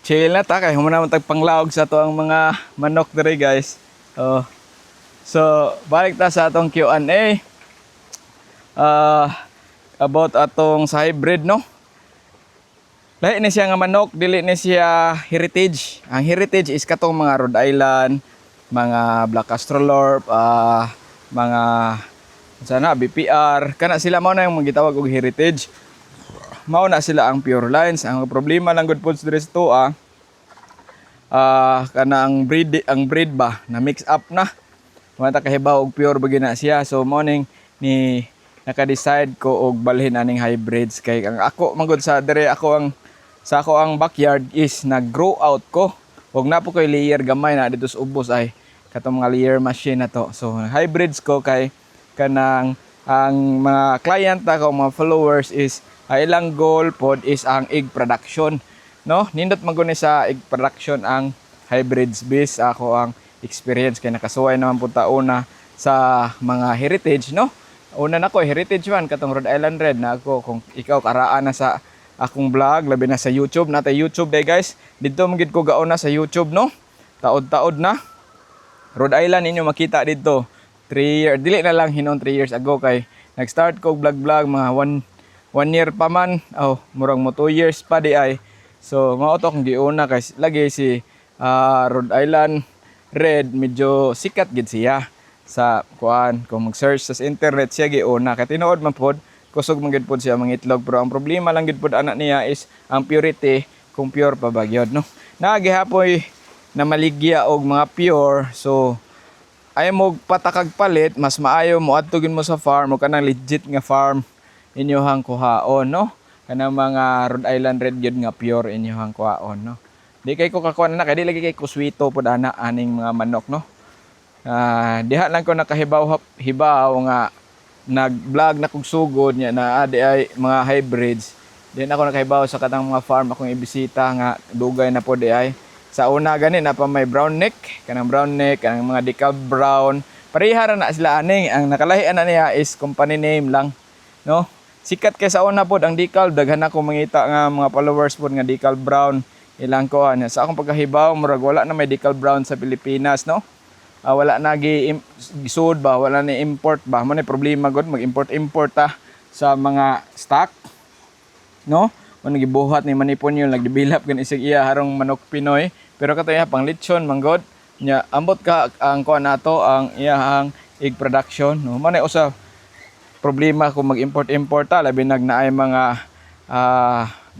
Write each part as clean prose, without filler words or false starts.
Chill na ta kay human naman tag panglaog sa ato ang mga manok diri, guys. Oh. So, balik ta sa atong Q&A. About atong sa hybrid, no? Lahi ni siya nga manok, dili ni siya heritage. Ang heritage is katong mga Rhode Island, mga Black Australorp, mga sana BPR, kana sila, mao na yung gitawag og heritage. Mao na sila ang pure lines. Ang problema lang gud pod diri sa tuwa, kanang breed, ang breed ba na mix up na. Wala ta kahibaw og pure ba na siya. So morning ni naka-decide ko og balhin aning hybrids kay ang ako man gud sa dire ako ang sa ako ang backyard is nag-grow out ko. Og naa po koy layer gamay na dito sa ubos ay katong mga layer machine na to. So hybrids ko kay kanang ang mga client ako, mga followers is ay ilang goal pod is ang egg production, no? Nindot man gud ni sa egg production ang hybrids base ako ang experience kay nakasuway naman pud ta una sa mga heritage, no? Una na ko heritage man katong Rhode Island Red na ako. Kung ikaw karaan na sa akong vlog, labi na sa YouTube natay YouTube day, guys, didto man gid ko gauna sa YouTube, no? Taod-taod na Rhode Island inyo makita dito. 3 year, dili na lang hinon 3 years ago kay nag-start ko vlog vlog mga 1 year pa man, oh, murag mo 2 years pa di ay. So mao to akong giuna kay lagi si Rhode Island Red medyo sikat gid siya sa kuan. Kung mag-search sa internet, siya giuna kay tinuod man pod kusog man gid pod siya mangitlog, pero ang problema lang gid pod ana niya is ang purity, kung pure pa ba gyud, no? Nagihapoy na maligya og mga pure, so ay mo patakag palit, mas maayo mo adto gid mo sa farm o kanang legit nga farm inyohang kuhaon, no? Kanang mga Rhode Island Red gyud nga pure inyohang kuhaon, no? Di kay ko kakuha na kay di lagi kay kuswito pod ana aning mga manok, no? Diha lang ko nakahibaw hibaw nga nag-vlog na kog sugod niya na di ay mga hybrids. Di na ako nakahibaw sa katang mga farm akong ibisita nga dugay na po di ay. Sa una gani na pa may brown neck, kanang brown neck, kanang mga decal brown. Pareha ra na sila aning. Ang nakalahi na niya is company name lang, no? Sikat kay sa una pod ang decal, daghan ako mangita nga mga followers pod nga decal brown ilang kuan. Sa akong pagkahibaw, murag wala na may decal brown sa Pilipinas, no? Wala na gi gisud ba, wala na import ba. Mo na problema gud mag-import import ta sa mga stock, no? Mo gibuhat ni Manny Piñol, nagdevelop gani isig iya harong manok Pinoy, pero kato iya pang lechon manggod nya. Ambot ka ang kuan nato ang iyahang egg production, no? Mo na usa problema kung mag-import import ta, labi nag naay mga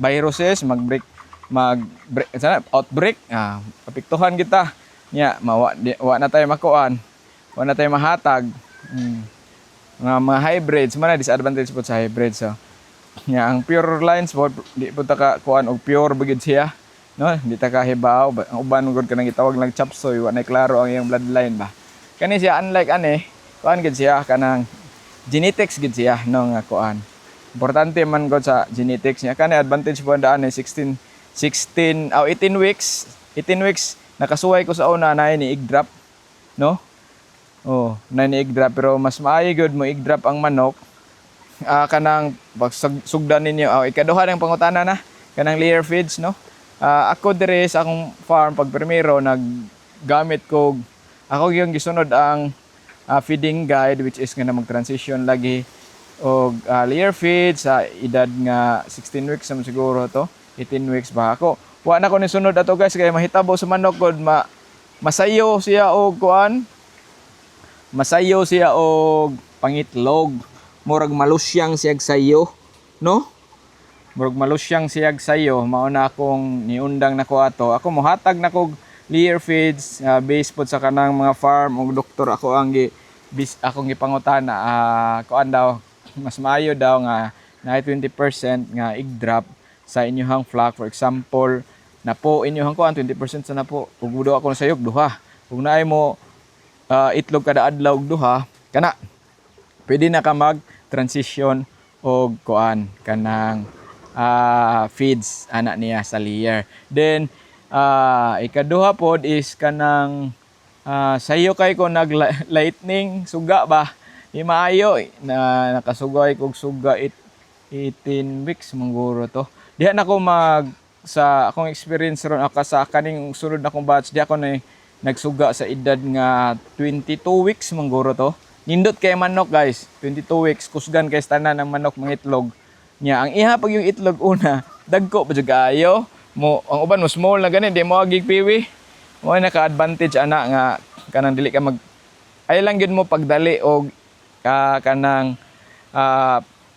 viruses, mag-break mag break, sana outbreak, apektuhan kita nya, mawa di, wa na tayo makuan, wa na tayo mahatag. Mga hybrids man na disadvantage po sa hybrids. So nya ang pure lines po, di po ta ka kuan og pure ba gid siya, no? Di ta ka hibaw. Ang uban gud kanang gitawag lang chop suey, wa na klaro ang iyang bloodline ba. Kani siya, unlike ani, kuan gid siya, kanang genetics gid siya, no, nga kuan. Importante man gud sa genetics niya. Kani advantage po ang daan ni 16 16 oh, 18 weeks, 18 weeks nakasuway ko sa una na ni egg drop, no? Oh, na ni egg drop, pero mas maayo gyud mo egg drop ang manok kanang pag sugdan ninyo. Oh, ikaduha ng pangutana na kanang layer feeds, no? Ako dire sa akong farm, pag primero naggamit ko, ako yung gisunod ang feeding guide, which is nga na mag-transition lagi og layer feed sa edad nga 16 weeks naman siguro to, 18 weeks ba. Ako wa na ko ni sunod ato, guys, kay mahitabo sa manok gud, ma masayo siya og kuan, masayo siya og pangitlog, murag malusyang siyag sayo, no? Murag malusyang siyag sayo. Mao na akong niundang nako ato. Ako mohatag na kog layer feeds based pod sa kanang mga farm og doktor. Ako ang gi bis, akong gipangutana, kuan daw, mas maayo daw nga na 20% nga egg drop sa inyong flock. For example, napo inyong kuan, 20% sa napo ug do ako sa duha ug naay mo itlog kada adlaw og duha kana, pwede na ka mag transition og kuan, kanang feeds ana niya sa layer. Then ikaduha pod is kanang sayo kay ko nag lightning suga ba, di maayo eh, na nakasugay kog suga it 18 weeks mangguro to. Diha na ko mag Sa akong experience ron ako sa kaning sulod na akong batch, di ako na nagsuga sa edad nga 22 weeks mangguro to. Nindot kay manok, guys, 22 weeks, kusgan kay tanan ng manok mangitlog. Nya ang iha pag yung itlog una, dagko pa jud kaayo. Mo ang uban mo small na gani, di mo agig piwi. Mo naka-advantage ana nga kanang dili ka mag ay lang gyud mo pagdali og kanang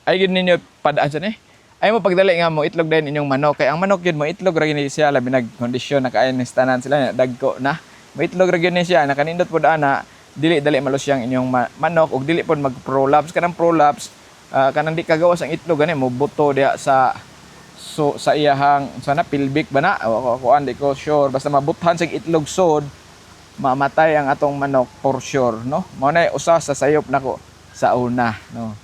ay gyud ninyo padaan sa ni. Ay mo pagdali nga mo itlog dayon inyong manok, kay ang manok gyud mo itlog ra gyud ni siya, labi nag kondisyon na kaayo ni tanan sila dagko na. Mo itlog ra gyud ni siya, nakanindot pod ana, dili dali malusyang inyong manok ug dili pod mag prolapse. Kanang prolapse, kanang di kagawas ang itlog gani, mo buto diha sa, so sa iyahang sana pelvic ba na o ako kuan, di ko sure, basta mabuthan sa itlog sod, mamatay ang atong manok for sure, no? Mao na usa sa sayop nako sa una, no?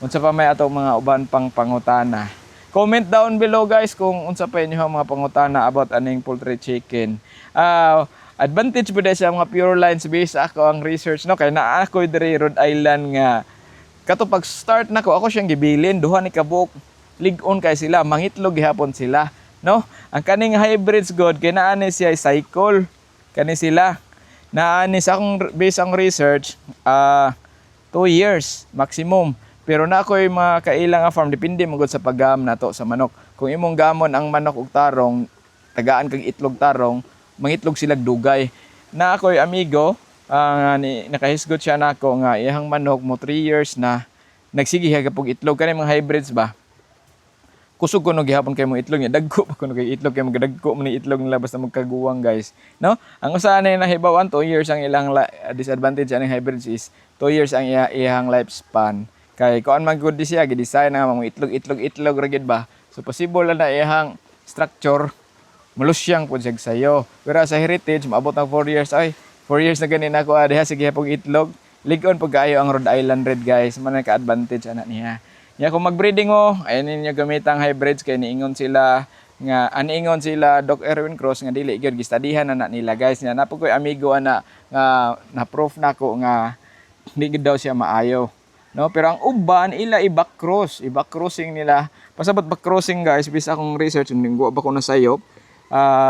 Unsa pa may atong mga uban pang pangutana? Comment down below, guys, kung unsa pa inyo mga pangutana about aning poultry chicken. Advantage po sa mga pure lines based ako ang research, no, kay naa ko diri Rhode Island nga kato pag start nako, ako siyang gibilin, duha ni kabuok, lig-on kay sila, mangitlog gihapon sila, no? Ang kaning hybrids god kay naa ni siya cycle kani sila. Naa ni sa akong based ang research, 2 years maximum. Pero na ako'y mga kailang nga farm, depende mo gud sa paggam nato sa manok. Kung imong gamon ang manok og tarong, tagaan kag itlog tarong, mangitlog sila dugay. Na ako'y amigo, ni, nakahisgot siya nako nga iyang manok mo 3 years na nagsige pog itlog, kani mga hybrids ba. Kusog kuno gihapon kay mo itlog niya, dagko pa kuno kay itlog, kay magdagko man ni itlog nila basta magkaguwang, guys, no? Ang usa na nahibaw-an, 2 years ang ilang disadvantage aning hybrids is 2 years ang iyang lifespan, kay kuan man gud di siya gi-design nga mga itlog, itlog, itlog ra gid ba. So possible na iyang structure malusyang pud siya sayo. Pero sa heritage, maabot ng 4 years, ay 4 years na ganin ako diha, sige pog itlog. Lig-on pag kaayo ang Rhode Island Red, guys, man ka advantage ana niya. Nya kung magbreeding mo, ay ninyo gamitang hybrids kay niingon sila nga aniingon sila Doc Erwin Cross nga dili gyud gistadihan na na nila, guys. Nya naa pod koy amigo ana nga na proof nako nga di gyud daw siya maayo. No, pero ang uban ila i-back cross, i-back crossing nila. Pasabot back crossing, guys, bisa akong research ning ba ko na sayop.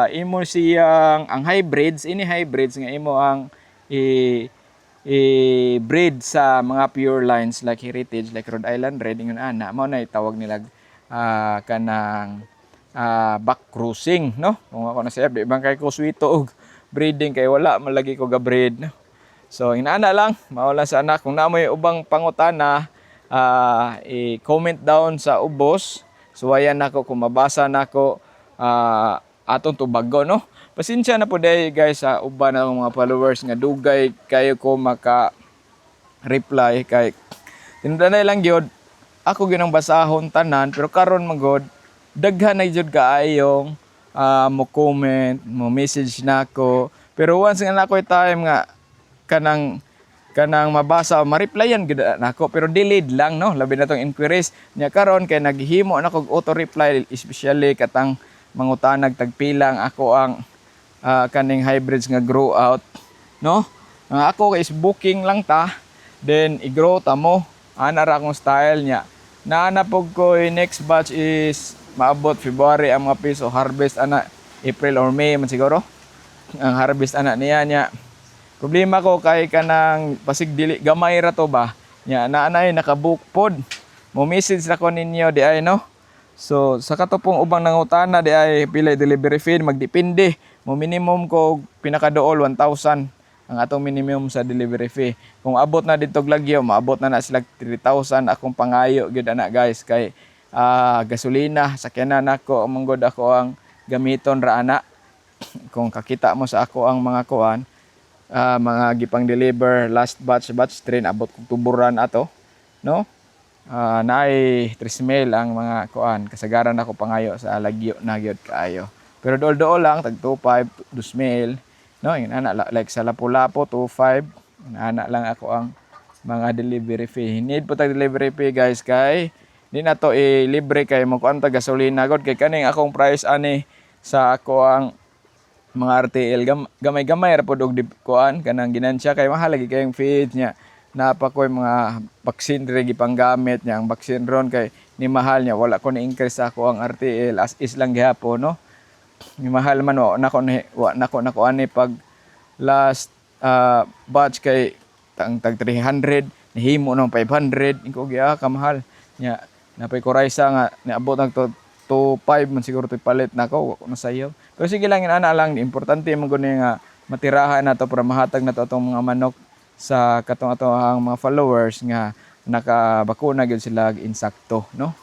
Imo siyang ang hybrids, ini hybrids nga imo ang i i-breed sa mga pure lines like heritage, like Rhode Island Red, ingon ana, mao na itawag nila kanang back crossing, no? Kung ako na siya, di bang kay ko swito og breeding kay wala malagi ko ga breed, no? So inaana lang, mao lang sa anak. Kung naa moy ubang pangutana, i-comment down sa ubos. Suwayan nako kung mabasa nako, atong tubago, no? Pasensya na po day, guys, sa uban na akong mga followers nga dugay kayo ko maka reply, kay tindanay lang gyud ako ginang basahon tanan. Pero karon magod daghan na jud kaayong mo comment, mo message nako, pero once nga na ako'y time nga kanang kanang mabasa o ma-replyan gid nako, pero delayed lang, no? Labi na tong inquiries nya karon kay naghimo na kog auto reply, especially katang mangutanag tagpilang ako ang kaning hybrids nga grow out, no? Ang ako is booking lang ta, then i-grow ta mo. Ana ra akong style niya. Naana pog ko next batch is maabot February ang mga piso harvest ana, April or May man siguro ang harvest ana niya. Niya problema ko kay kanang pasig dili gamay ra to ba nya, naanay nakabook pod, mo message na ko ninyo di ay, no? So sa kato pong ubang nangutana di ay pila delivery fee, magdepende mo, minimum ko pinakadool 1,000 ang atong minimum sa delivery fee. Kung abot na dito Lagyo, maabot na na sila 3,000 akong pangayo gyud ana, guys, kay gasolina sakyanan nako manggod ako ang gamiton ra ana. Kung kakita mo sa ako ang mga kuan, mga gipang deliver last batch, batch 3, abot kog tuburan ato, no? Naay 3 mil ang mga kuan, kasagaran ako pangayo sa Lagyo na gyud kaayo, pero dool-dool lang tag 2.5, 2 mil, no? Yun ana, like sa Lapu-Lapu, 2.5 ana lang ako ang mga delivery fee. Need po tag delivery fee, guys, kay di na to i-libre kay mo kuan ta gasolina god, kay kaning akong price ani sa ako ang mga RTL gamay-gamay ra pod og kuan kanang ginansya, kay mahal lagi kayong feed niya. Napa ko'y mga vaccine diri gipanggamit niya, ang vaccine ron kay ni mahal niya, wala ko ni increase ako ang RTL, as is lang gihapon, no? Ni mahal man, wa nako ni wa nako nako ani pag last batch kay tang tag 300, nihimo ng 500. Inko gi, kamahal nya. Napay kuraysa nga niabot nag to 2.5 man siguro to palit nako, wa ko na sayo. Pero sige lang, inana lang, importante man gud ni nga matirahan nato para mahatag nato atong mga manok sa katong ato ang mga followers nga nakabakuna gyud sila og insakto, no?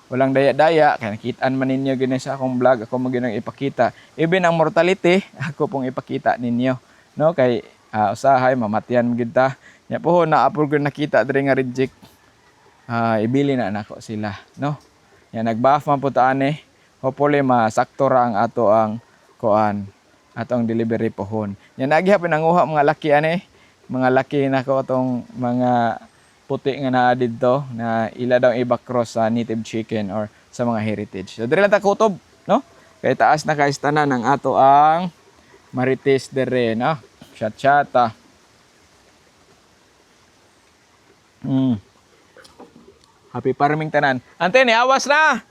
Walang daya-daya kay nakitaan man ninyo gini sa akong vlog. Ako mo ginang ipakita even ang mortality, ako pong ipakita ninyo, no? Kay usahay mamatyan man gyud ta nya. Pohon na apol ko nakita diri nga reject, ibili na nako sila, no? Ya, nag-buff man po ta ani. Hopefully masakto ra ang ato ang kuan, ato ang delivery pohon. Ya, naghihapon nanguha mga laki ani, mga laki nako atong mga puti nga naa didto na ila daw iba-cross sa native chicken or sa mga heritage. So diri lang ta kutob, no? Kay taas na kay tanan ang ato ang marites dere, no? Chat chata. Happy farming tanan. Ante, ni awas na.